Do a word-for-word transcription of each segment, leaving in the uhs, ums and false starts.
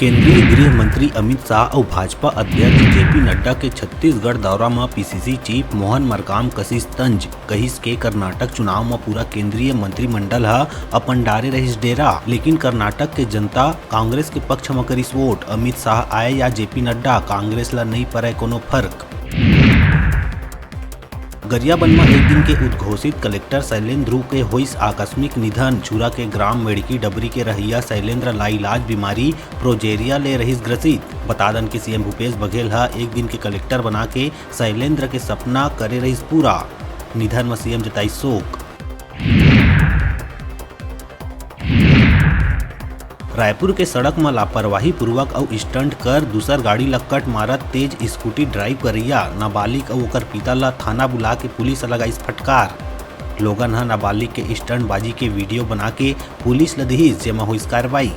केंद्रीय गृह मंत्री अमित शाह अउ भाजपा अध्यक्ष जेपी नड्डा के छत्तीसगढ़ दौरा म पीसीसी चीफ मोहन मरकाम कसिस तंज, कहिस के कर्नाटक चुनाव म पूरा केंद्रीय मंत्रिमंडल ह अपन डारे रहिस डेरा, लेकिन कर्नाटक के जनता कांग्रेस के पक्ष म करिस वोट। अमित शाह आए या जेपी नड्डा, कांग्रेस ल नइ परय कोनो फर्क। गरियाबंद म एक दिन के उद्घोषित कलेक्टर शैलेंद्र के होइस आकस्मिक निधन। छुरा के ग्राम मेड़की डबरी के रहइया शैलेंद्र ला इलाज बीमारी प्रोजेरिया ले रहिस ग्रसित। बता दन के सीएम भूपेश बघेल ह एक दिन के कलेक्टर बना के शैलेंद्र के सपना करे रहिस पूरा। निधन म सीएम जताइस शोक। रायपुर के सड़क म लापरवाही पूर्वक अउ स्टंट कर दूसर गाड़ी ल कट मारत तेज स्कूटी ड्राइव करइया नाबालिग अउ ओकर पिता ल थाना बुला के पुलिस ल लगाइस फटकार। लोगन ह नाबालिग के स्टंटबाजी के वीडियो बना के पुलिस ल दिहिस, जेमा होइस कार्रवाई।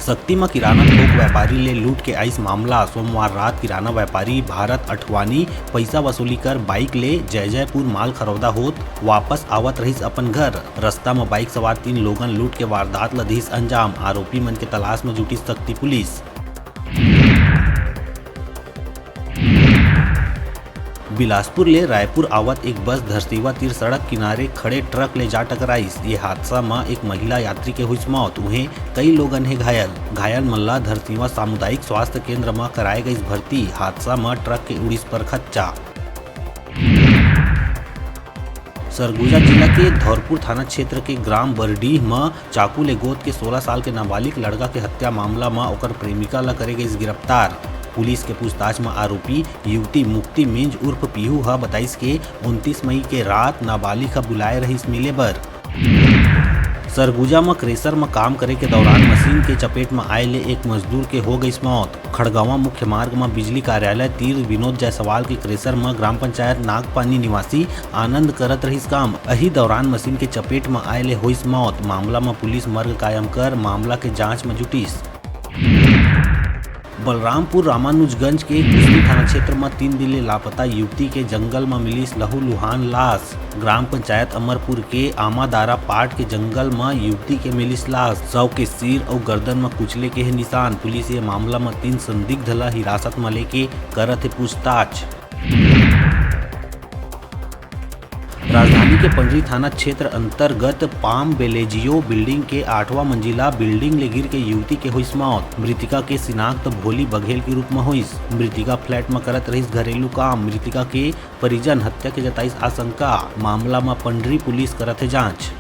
सक्ती म किराना थोक व्यापारी ले लूट के आइस मामला। सोमवार रात किराना व्यापारी भारत अठवानी पइसा वसूली कर बाइक ले जयजयपुर माल खरौदा होत वापस आवत रहिस अपन घर। रस्ता म बाइक सवार तीन लोगन लूट के वारदात ल दिहिस अंजाम। आरोपी मन के तलाश म जुटिस सक्ती पुलिस। बिलासपुर ले रायपुर आवत एक बस धरसीवा तीर सड़क किनारे खड़े ट्रक ले जा टकराइस। ये हादसा म एक महिला यात्री के हुइस मौत, उहें कई लोगन हे घायल। घायल मन ला धरसीवा सामुदायिक स्वास्थ्य केंद्र म कराए गइस भर्ती। हादसा म ट्रक के उड़िस परखच्चा। सरगुजा जिला के धौरपुर थाना क्षेत्र के ग्राम बरडीह म चाकू ले गोद के सोलह साल के नाबालिग लड़का के हत्या मामला म ओकर प्रेमिका ल करे गइस गिरफ्तार। पुलिस के पूछताछ म आरोपी युवती मुक्ति मिंज उर्फ पीहू ह बताइस के उनतीस मई के रात नाबालिग ह बुलाए रहिस मिले बर। सरगुजा म क्रेशर म काम करे के दौरान मशीन के चपेट म आए ले एक मजदूर के हो गइस मौत। खड़गवां मुख्य मार्ग म बिजली कार्यालय तीर विनोद जायसवाल के क्रेशर म ग्राम पंचायत नागपानी निवासी आनंद करत रहिस काम। अही दौरान मशीन के चपेट म आए ले होइस मौत। मामला म पुलिस मर्ग कायम कर मामला के जांच म जुटिस। बलरामपुर रामानुजगंज के कुसमी थाना क्षेत्र म तीन दिन ले लापता युवती के जंगल म मिलिस लहूलुहान लाश। ग्राम पंचायत अमरपुर के आमादारा पाट के जंगल म युवती के मिलिस लाश। शव के सिर अउ गर्दन म कुचले के हे निशान। पुलिस ये मामला म तीन संदिग्ध ल हिरासत म लेके करत हे पूछताछ। राजधानी के पंडरी थाना क्षेत्र अंतर्गत पाम बेलेजियो बिल्डिंग के आठवां मंजिला बिल्डिंग ले गिर के युवती के होइस मौत। मृतिका के शिनाख्त भोली बघेल के रूप म होइस। मृतिका फ्लैट म करत रहिस घरेलू काम। मृतिका के परिजन हत्या के जताइस आशंका। मामला म पंडरी पुलिस करत हे जांच।